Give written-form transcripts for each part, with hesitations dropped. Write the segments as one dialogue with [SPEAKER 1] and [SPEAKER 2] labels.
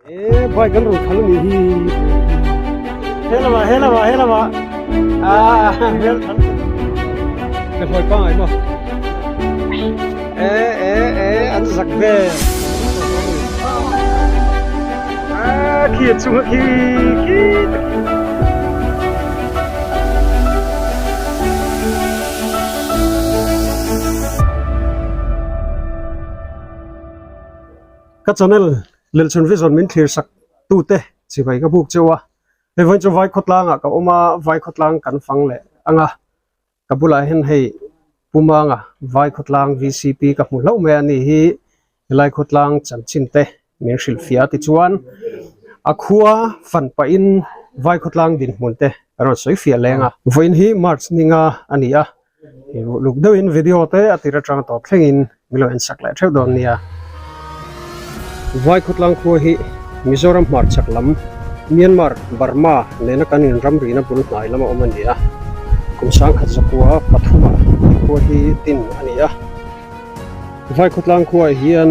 [SPEAKER 1] E bike an rawn khalh a nih hi. He lamah he lamah he lamah ah hmel than ka hlawi pangai maw e e e an zak ve ah khi a chunga khi khi Ka channel Lelchhun Vision min thlir sak tute chibai ka buk cheu a, hei vawiin chu vai khawtlang ah ka awm a, vai khawtlang kan fang leh ang a, ka bulah hian hei Pu Manga vai khawtlang VCP ka hmu hlauh mai a ni hi helai khawtlang chanchin te min hrilh fiah a tichuan a khua fan pahin vai khawtlang dinhmun te a rawn sawi fiah leng a, vawiin hi March ninga a ni a. Luk deuhin video te a tir atang tawp thlengin min lo en sak leh theuh dawn nia. Vaikhawtlang khua hi Mizoram hmarchhak lam Myanmar, Burma nena kan inramrina bul hnai lama awm a ni a. Kum sangkhat zakua pathuma he khua hi din a ni a. Vaikhawtlang khuaah hian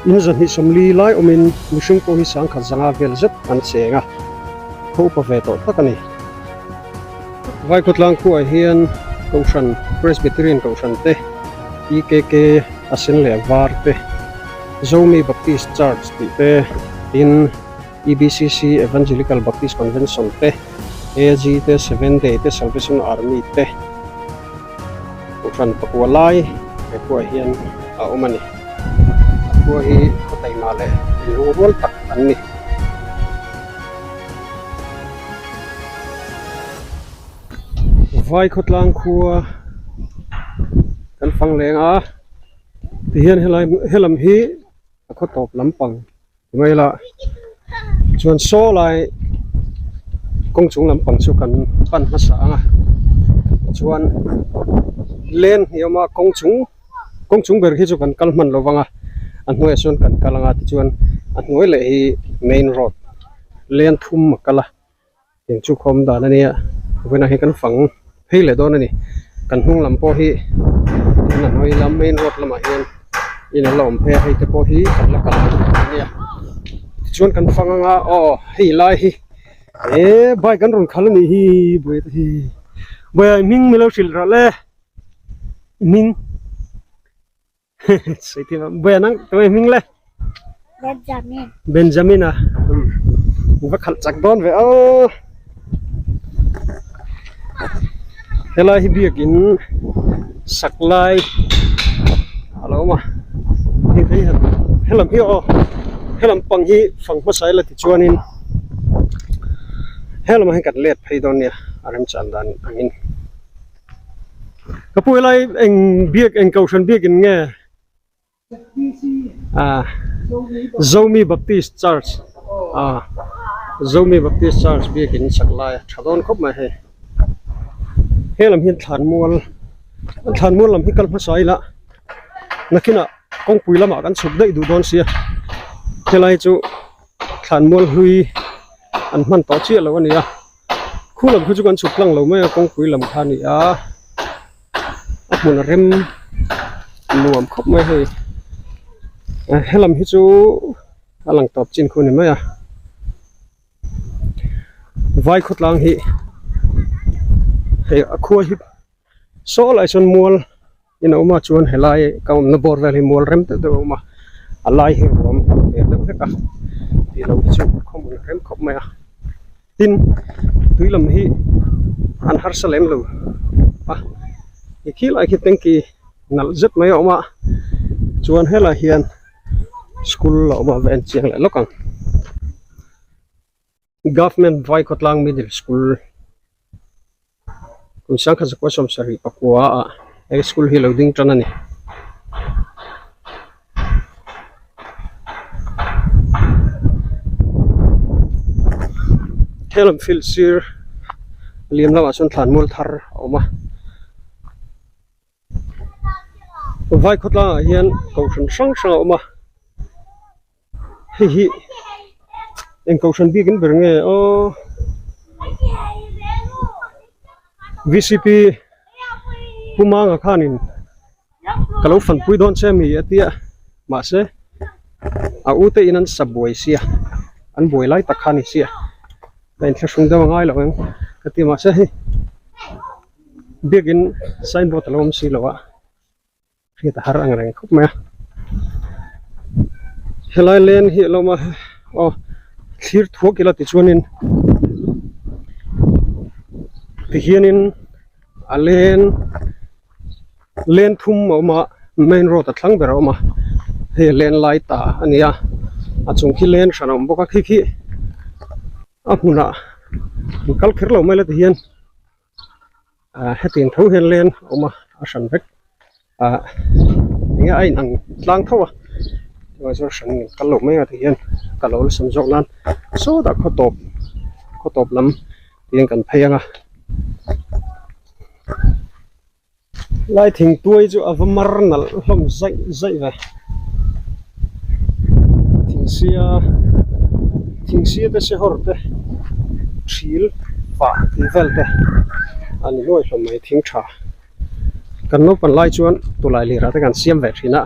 [SPEAKER 1] in zahnih sawmli lai awmin mihring pawh hi sangkhat zanga vel zet an cheng a, khaw upa ve tawh tak a ni. Vaikhawtlang khuaah hian Kohhran Presbyterian Kohhran te, EKK a sen leh a var te, Zomi Baptist Church tih te, tin EBCC Evangelical Baptist Convention te, AG te, Seventh Day te, Salvation Army te Kohhran pakua lai he khuaah hian a awm a ni. A khua hi khaw taima leh inlungrual tak an ni. Vai khawtlang khua kan fang leng a tihian helai helam hi a khaw tawp lampang ti mai ila chuan saw lai kawng chung lampang chu kan pan hmasa ang a chuan len hniam a kawng chung kawng chung ber hi chu kan kal hman lo vang a a hnuaiah chuan kan kal ang a tichuan a hnuai leh hi main road len thum a kal a eng chu khawm dan a nia vawiinah hian kan fang phei leh dawn a ni kan hnung lam pawh hi a hnuai lam main road lamah hian in an la awm phei a hei te pawh hi kan la kal a nia tichuan kan fang anga aw hei lai hi eh bike an rawn khalh a nih hi buai te hi buai ah hming milo hrilh rawh le hming. Buai nang tunge hming le
[SPEAKER 2] Benjamin
[SPEAKER 1] Benjamin a va khalh chak dawn ve aw helai hi biakin sak lai a lo awm a hei phei hian helam hi aw helam pang hi fang hmasa ila tichuanin helamah hian kan let phei dawn nia a remchan dan angin. Ka pu helai eng biak eng kohhran biakin nge ah Zomi Baptist Church ah Zomi Baptist Church biakin sak lai a tha dawn khawp mai hei helam hian thlan mual thlan mual lam hi kal hmasa ila nakinah kawngpui lamah kan chhuk daih duh dawn sia helai chu thlan mual hlui an hman tawh chiah lo a ni a. Khu lam kha chu kan chhuk tlang lo mai a kawngpui lam kha a ni a a hmun a rem nuam khawp mai hei helam hi chu a lang tawp chin khu a ni mai a vai khawtlang hi hei a khua hi saw lai sawn mual in a awm a chuan helai ka awmna bawr vel hi mual rem deuh deuh a awm a a lai hi ruam ve deuh hlek a tih loh hi chu khawmun a rem khawp mai a tin tui lam hi an harsa lem lo a ti khi lai khi tanky nalh zet mai a awm a chuan helai hian school a awm a va en chiang leh lawk ang. Government Vaikhawtlang Middle School kum sangkhat zakua sawmsarih pakua ah he school hi a lo ding tan a ni. Helam field sir liam lamah chuan thlanmual thar a awm a. Vaikhawtlang ah hian kohhran hrang hrang a awm a. Hei hi eng kohhran bik in ber nge aw vcp Pu Manga khanin ka lo fanpui dawn che mi a tia mahse a u te in an sa buai sia. an buai lai tak kha a ni sia a inthlahrung deuh a ngai lo ang ka ti mahse hei biakin signboard a lo awm si lo a hriat a har ang reng khawp mai a helai lane hi a lo awm a aw thlir thuak ila tichuanin tihianin a lane lane thum a awm a main road a thlang ber a awm a hei lane lai ta a ni a a chung khi lane hran a awm bawk a khi khi a hmunah an kal kher lo mai la tihian ah hetiang tho hian lane a awm a a hran vek ah enge a inang tlang tho a chuvang chuan hran in kal lo mai a tihian ka lo la sam zawk nan sawtah khaw tawp khaw tawp lam tihian kan phei ang a. Lai thingtuai chu a va mar nalh hlawm zaih zaih ve thingsia thingsia te sehawr te thil pah tih vel te a ni nuai hlawm mai thing tha kan naupang lai chuan tulai lirah te kan siam ve thin a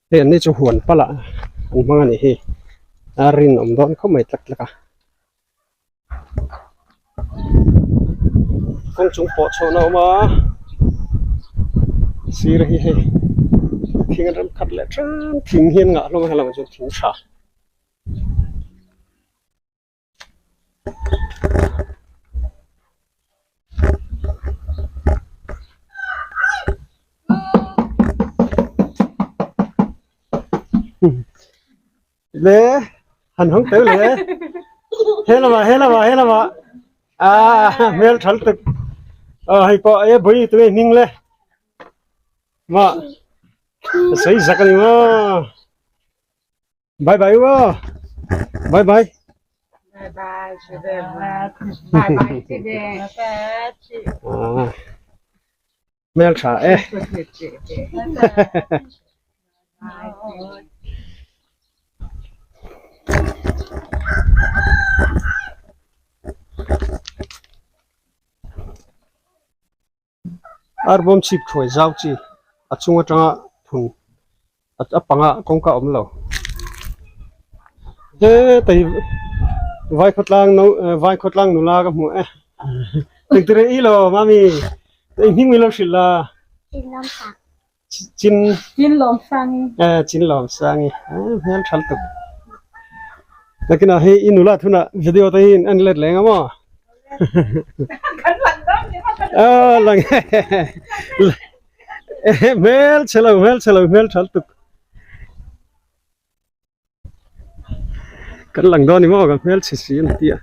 [SPEAKER 1] hei an ni chu huan palah an hmang a nih hi a rinawm dawn khawp mai tlak tlak a. Kawng chung pawh chhuahna a awm a sir hi hei thing an rem khat leh tan thing hi an ngah hlawm a helamah chuan thing tha. Le han hawng teu le he lamah he lamah he lamah ah hmel thal tuk ah hei pawh e bui tu e hming le ma sei zak ani maw bye bye u aw bye bye
[SPEAKER 3] Bye bye Bye bye
[SPEAKER 1] ah hmel tha e. Arbawm chhip thuai zau chi a chung atanga phun a panga kawngka a awm lo hetai vai khawtlang no vai khawtlang nula ka hmu e engtir i lo mami hming min lo hrilh la chin
[SPEAKER 3] chin lawm sang
[SPEAKER 1] eh chin lawm sang i hmel thal tuk nakinah hei i nula thunah video te hi an let leng a maw Ờ, lang hmel chhe lo hmel chhe lo hmel thal tuk kan lang dawn ni maw kan hmel chhe si an ti a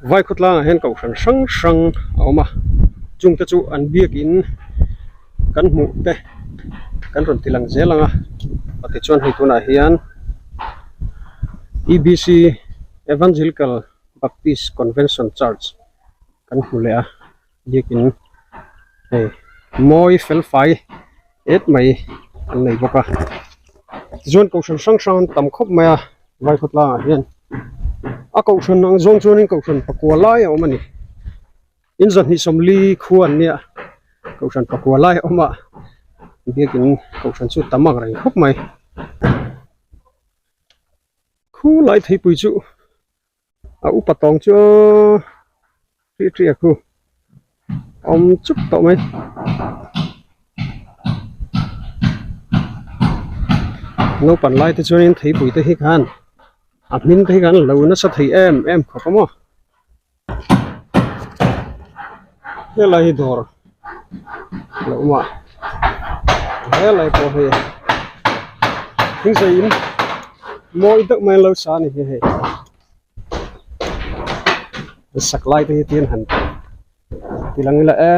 [SPEAKER 1] vai khawtlangah hian kohhran hrang hrang a awm a chungte chu an biakin kan hmuh te kan rawn ti lang zel ang a tichuan hei tunah hian E_B_C Evangelical Baptist Convention Church kan hmu leh a biakin hei mawi fel fai et mai an nei bawk a tichuan kohhran hrang hrang an tam khawp mai a vai khawtlangah hian a kohhran ang zawng chuanin kohhran pakua lai a awm a ni. In zahnih sawmli khu an nia kohhran pakua lai a awm a biakin kohhran chu tam ang reng khawp mai khu lai theipui chu a upa tawng chu ri ri a khu awm chuk tawh mai. Naupang lai te chuanin theipui te hi khan a hmin te hi khan lo nasa thei em em khawp a maw. Helai hi dawr lo awm a helai pawh hei thingzai in mawi deuh mai an lo sa a ni hi hei an sak lai te hi tin han ti lang ila e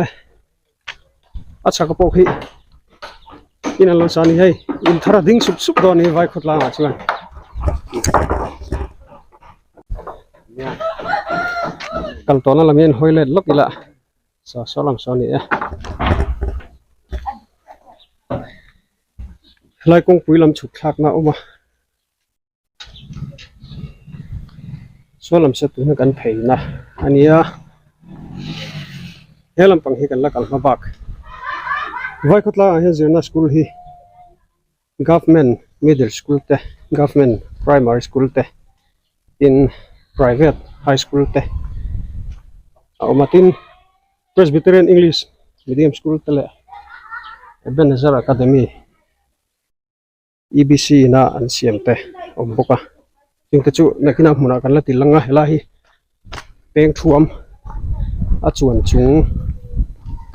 [SPEAKER 1] a chhak pawh khi in an lo sa a ni hei in thar a ding sup sup dawn a ni vai khawtlang ah chuan. Kal tawhna lam hian hawi let lawk ila saw saw lam saw a ni e helai kawngpui lam chhuk thlakna a awm a saw lam saw tuna kan pheina a nia he lampang hi kan la kal hma bak vai khawtlangah hian zirna school hi government. Middle school te government primary school te tin private high school te a awm a tin Presbyterian English medium school te leh Ebenezer Academy E B C ina an siam te a awm bawk a chungte chu nakinah hmunah kan la ti lang a helai hi peng thuam a chuan chung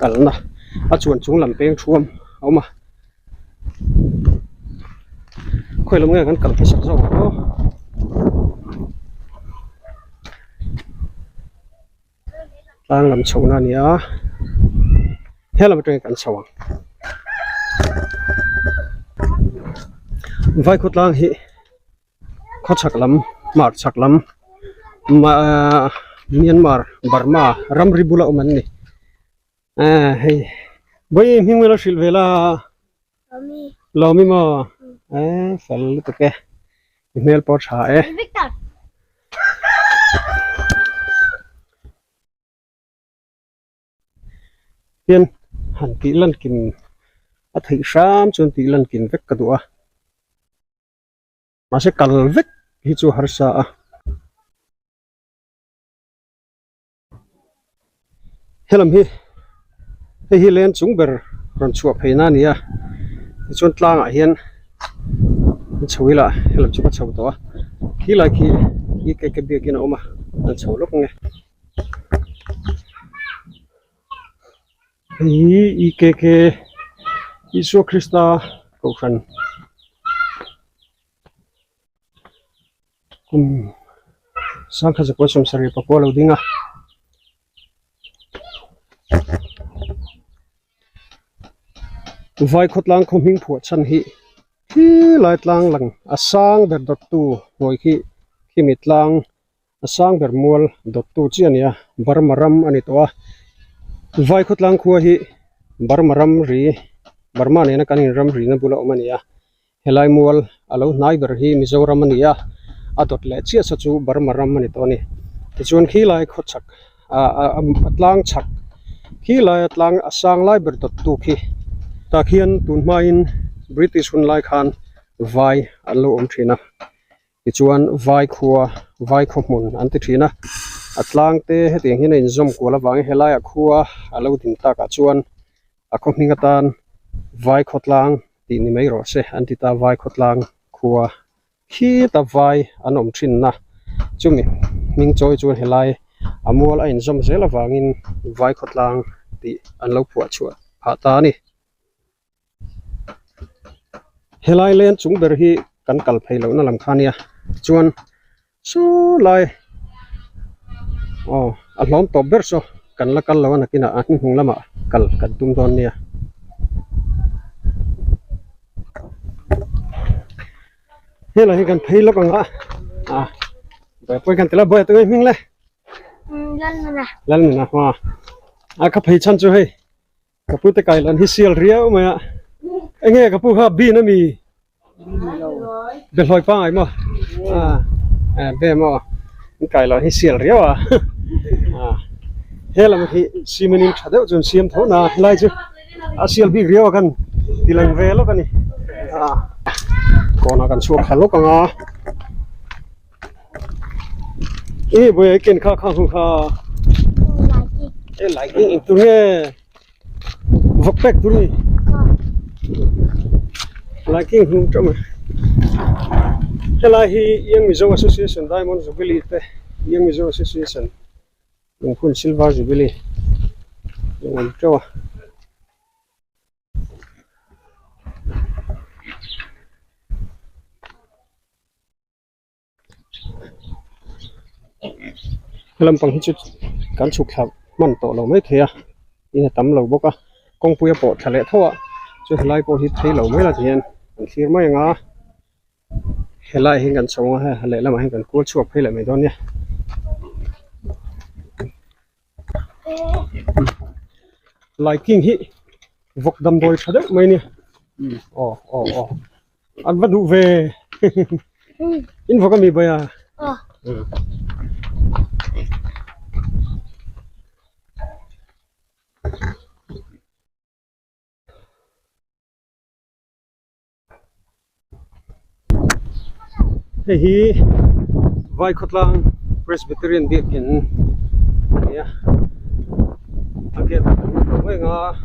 [SPEAKER 1] kalna a chuan chung lam peng thuam a awm a khawi lam nge kan kal hmasak zawk ang aw. Tlang lam chhohna a ni a helam atangin kan chho ang vaikhaw tlang hi khaw chhak lam hmar chhak lam ahh Myanmar Burma ramri bula awm an ni ahh hei vawiin hming vel a hrilh ve la Lawmi maw eh fel lutuk e i hmel pawh a tha e. Hian han tih lan kim a theih hram chuan tih lan kim vek ka duh a mahse kal vek hi chu harsa a. Helam hi hei hi len chung ber rawn chhuah phei na a ni a tichuan tlangah hian an chho ila helam chu ka chho tawh a khilai khi khi ke ke biakin a awm a an chho lawk ang e hei hi e k k Isua Krista kohhran. Kum sangkhat zakua sawmsarih pakua lo ding a vai khawtlang khaw hming phuah chhan hi khi lai tlang lang a sang ber dawttu hnuai khi khimi tlang a sang ber mual dawttu chiah a ni a Burma ram a ni tawh a vai khawtlang khua hi Burma ram ri Burma nena kan inram rina bula awm a ni a. Helai mual a lo hnai ber hi Mizoram a ni a, a dawt leh chiah sa chu Burma ram a ni tawh a ni. Tichuan khilai khaw chhak ah a tlang chhak khilai a tlang a sang lai ber dawt tu khi tah khian tun hmain British hun lai khan vai an lo awm thin a. Tichuan vai khua vai khaw hmun an ti thin a, a tlang te hetiang hian a inzawm kual avangin helaiah khua a lo din takah chuan a khaw hming atan vai khaw tlang tih ni mai rawh se an ti ta vai khaw tlang khua khita vai an awm thin na chumi hming chawi chuan helai a mual a inzawm zel avangin vai khaw tlang tih an lo phuah chhuah phah ta a ni. Helai len chung ber hi kan kal phei lohna lam kha ania tichuan saw lai aw a hlawm tawp ber saw kan la kal lo a nakinah a hnuhnung lamah kal kan tum dawn nia. Helai hi kan phei lawk ang a ah buaipui kan ti la buai a tunge hming le
[SPEAKER 2] Lalnuna
[SPEAKER 1] Lalnuna hma a ka phei chhan chu hei. Ka pu te kai lan hi sial riau mai a enge ka pu kha bin ami be hlawi pangai maw a be maw an kai lan hi sial riau a he lam hi cement in tha deuh chu an siam tho na helai chu a sial bik riau a kan ti lang ve lawk a ni kawnah kan chhuak thla lawk ang a e buai ken kha kha hu kha e lai king tur nge vawk pek tur ni lai king hlum teuh mai helai hi Young Mizo Association Diamond Jubilee te Young Mizo Association Lungphun Silver Jubilee a awm teuh a. Lampang hi chu kan chhuk thla hman tawh lo mai thei a in a tam lo bawk a kawngpui a pawh thla leh tho a chu helai pawh hi phei lo mai la ti hian an thlir mai ang a helai hi kan chho ang a hei lehlamah hian kan kual chhuak phei leh mai dawn nia. Laiking hi vawk damdawi tha deuh mai nia aw aw aw an va duh ve in vawk ami bai a Hei hi Vaikhawtlang Presbyterian biakin a ni a a gate ah kan lut lo reng a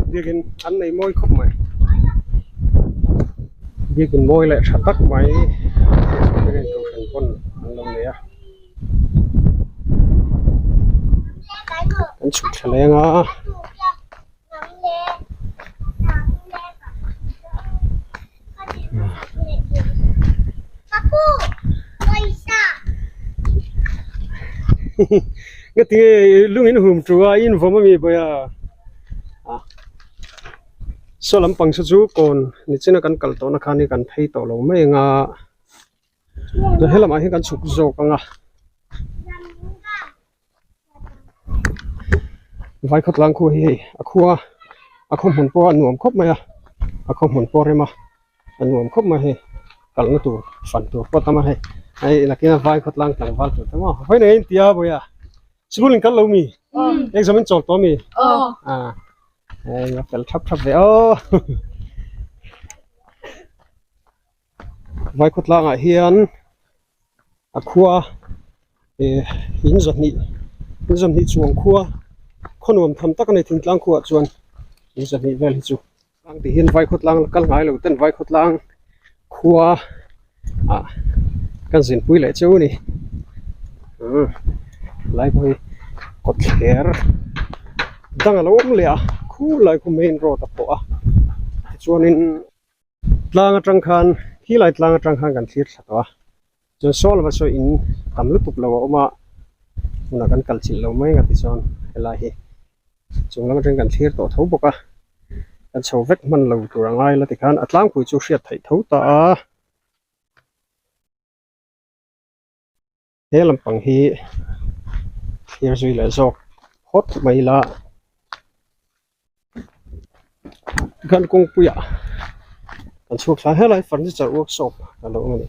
[SPEAKER 1] biakin an nei mawi khawp mai biakin mawi leh tha tak mai Presbyterian kohhran pawn an lo nei a. Kan chhuk thla leng a. Nga tinge lung in hum tu a in vawm ami bawi a saw lampang saw chu kawn nichina kan kal tawhna khan hi kan phei tawh lo mai ang a. Helamah hian kan chhuk zawk ang a vai khawtlang khu hi hei a khua a khaw hmun pawh a nuam khawp mai a a khaw hmun pawh rem a a nuam khawp mai hei kalna tur fan tur pawh a tam a hei hei nakin a vai khawtlang tlangval tur te maw vawiin eng tia vawi a sikul in kal lo mi exam in chawl tawh mi ah hei a fel thap thap ve aw. Vaikhawtlangah hian a khua eh in zahnih in zahnih chuang khua khaw nuam tham tak a ni thingtlang khuaah chuan in zahnih vel hi chu tlang tih hian Vaikhawtlang la kal ngai lo ten Vaikhawtlang khua ah kan zinpui leh cheu a ni umm lai pawh hi kawtthler dang a lo awm leh a khulai khu main road a pawh a tichuanin. Tlang atang khan khilai tlang atang khan kan thlir thla tawh a chuan saw lama saw in tam lutuk lo a awm a hmunah kan kal chilh lo mai ang a tichuan helai hi chung lam atangin kan thlir tawh tho bawk a kan chho vek hman lo tur a ngai la tikhan a tlangpui chu hriat theih tho ta a. He lampang hi thlir zui leh zawk phawt mai ila tikhan kawngpuiah kan chhuak thla helai furniture workshop a lo awm a ni.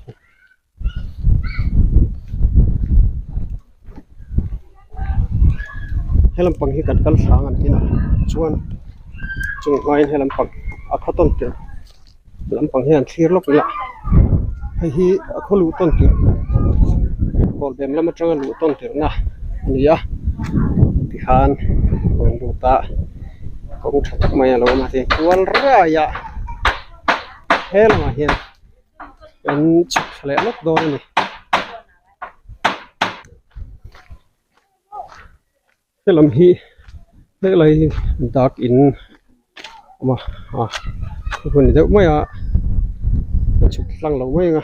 [SPEAKER 1] He lampang hi kan kal thlang a ni a chuan chung hmain he lampang a khaw tawn tirh lampang hian thlir lawk ila hei hi a khaw luh tawn tirh kawlbem lam atanga luh tawn tirhna a ni a tikhan rawn lut a kawng tha tak mai a lo awm a tin kual ruai a he lamah hian an chhuk thla leh lawk dawn a ni. Helam hi helai hi dak in awm a ah hun ni deuh mai a a chhuk tlang lo mai ang a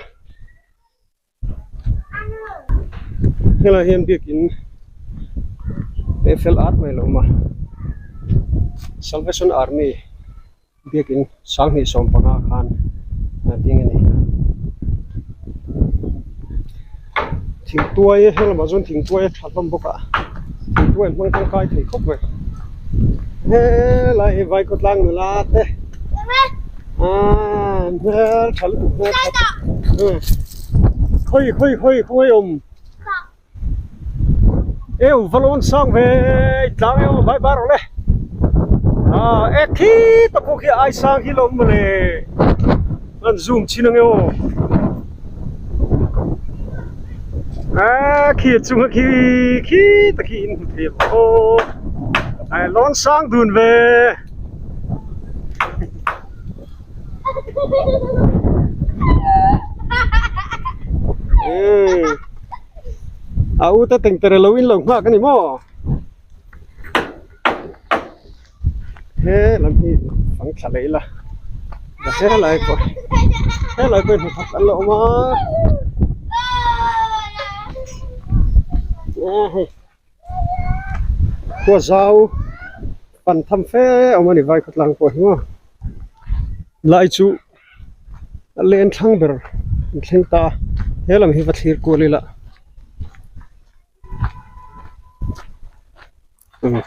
[SPEAKER 1] helai hian biakin te fel at mai a lo awm a salvation army biakin sanghnih 15 khan a ding a ni thingtuai he lamah chuan thingtuai a tha hlawm bawk a thingtuai an hmang tangkai thei khawp mai helai hi vaikhawtlang nula te aaa hmel tha lutuk hmel tha khawi khawi khawi khawi awm. Eu va lawn sang ve tlang eu vai bar rawh le ah ek khi tak pawh khi ai sang hi lo awm mawle an zoom chin ang e aw ah khi a chunga khi khi tak hi in hmu thei ang aw ai lawn sang dun ve. A u te teng tere lo in lo nghak a ni maw he lam hi fang thla leh ila helai pawh helai pawh hi hnathawk an la awm a hei. Khua zau pan tham fe awm a ni vai khawtlang pawh hi maw lai chu a len thlang ber an thleng ta a he lam hi va thlir kual ila umm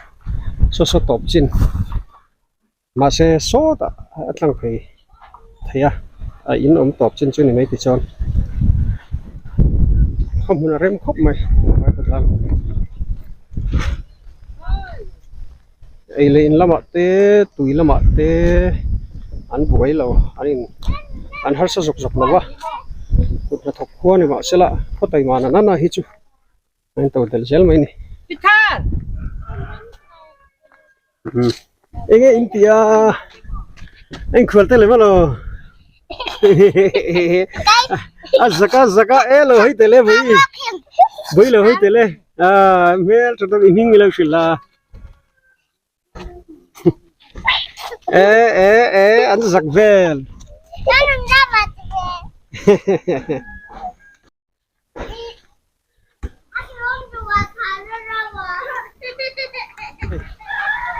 [SPEAKER 1] saw saw tawp chin. Mahse sawtah a tlang phei thei a, a in awm tawp chin chu ni mai tichuan a hmun a rem khawp mai ei leh in lamah te tui lamah te an buai lo an in. An harsa zawk zawk lo a, kut hnathawk khua ni mahsela khaw taima na nana hi chu a in to del zel mai a ni. Enge in tih a, a inkhual te lem alo a zak a zak a e lo hawi tel e vawi vawi lo hawi tel e ah hmel tha tak i hming ilo hrilh a. E e e an zak vel.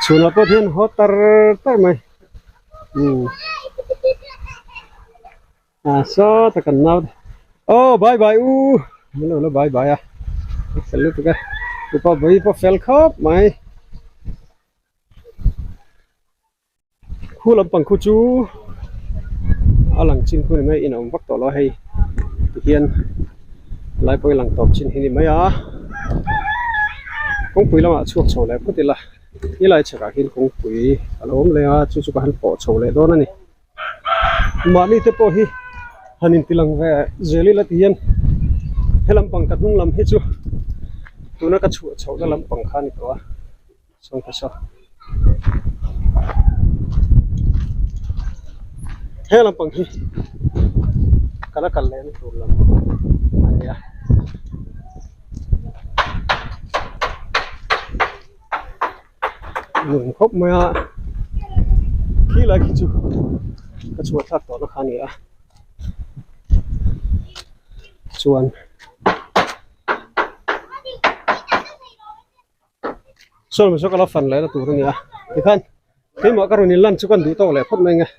[SPEAKER 1] Chhunah pawh hian haw tar tar mai umm ah sawta kan nau te aw bye bye u min lo la bye bye a a fel lutuk e upa vawi pawh fel khawp mai. Khu lampang khu chu a lang chin khu ni mai in a awm vak tawh lo a hei tihian lai pawh hi lang tawp chin hi ni mai a kawngpui lamah chhuak chho leh phawt ila helai chhakah hian kawngpui a lo awm leh a chu chu ka han pawh chho leh dawn a ni mahni te pawh hi han inti lang ve zel ila tihian he lampang ka hnung lam hi chu tuna ka chhuah chhohna lampang kha a ni tawh a. He lampang hi ka la kal leh na tur lam a ni a. Nuam khawp mai a khi lai khi chu ka chhuah thlak tawh na kha a ni a chuan. Saw lam saw ka la fan leh na tur a ni a tikhan keimah ka rawn inlan chu kan duh tawk leh phawt mai ang e.